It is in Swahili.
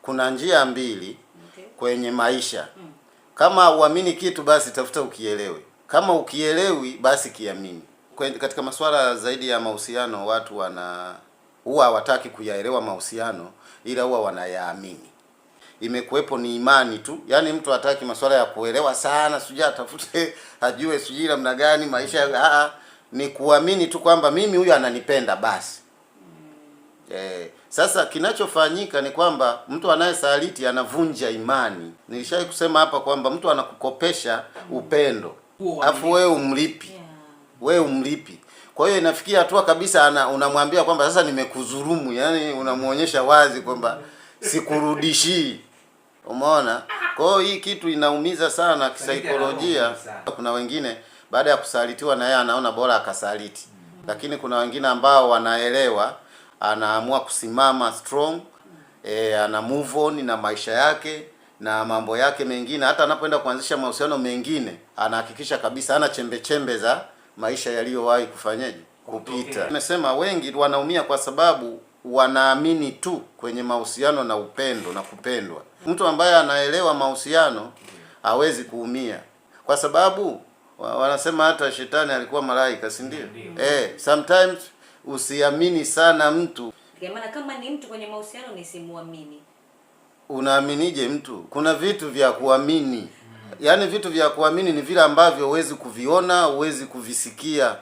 Kuna njia mbili kwenye maisha. Kama uamini kitu, basi tafuta ukielewe. Kama ukielewi, basi kiamini. Katika masuala zaidi ya mahusiano, watu wana huwa hawataki kuyaelewa mahusiano, ila huwa wanayaamini. Imekuwepo ni imani tu, yaani mtu hataki masuala ya kuelewa sana, sijui atafute ajue sijui namna gani maisha. Aa, ni kuamini tu kwamba mimi huyu ananipenda basi. Sasa kinachofanyika ni kwamba mtu anayesaliti anavunja imani. Nilishawahi kusema hapa kwamba mtu anakukopesha upendo, Huo afu wewe umlipi, wewe umlipi. Kwa hiyo inafikia hatua kabisa unamwambia kwamba sasa nimekudhulumu, yani unamuonyesha wazi kwamba sikurudishii. Umeona? Kwa hiyo hii kitu inaumiza sana kisaikolojia. Kuna wengine baada ya kusalitiwa na yeye anaona bora akasaliti, lakini kuna wengine ambao wanaelewa, anaamua kusimama strong, ana move on na maisha yake na mambo yake mengine. Hata anapoenda kuanzisha mahusiano mengine, anahakikisha kabisa ana chembe chembe za maisha yaliyowahi kufanyaje kupita. Nimesema wengi wanaumia kwa sababu wanaamini tu kwenye mahusiano na upendo na kupendwa. Mtu ambaye anaelewa mahusiano hawezi kuumia, kwa sababu wanasema hata shetani alikuwa malaika, si ndio? Ndio. Sometimes usiamini sana mtu. Kwa maana kama ni mtu kwenye mahusiano nisimuamini. Unaaminije mtu? Kuna vitu vya kuamini. Yaani vitu vya kuamini ni vile ambavyo huwezi kuviona, huwezi kuvisikia.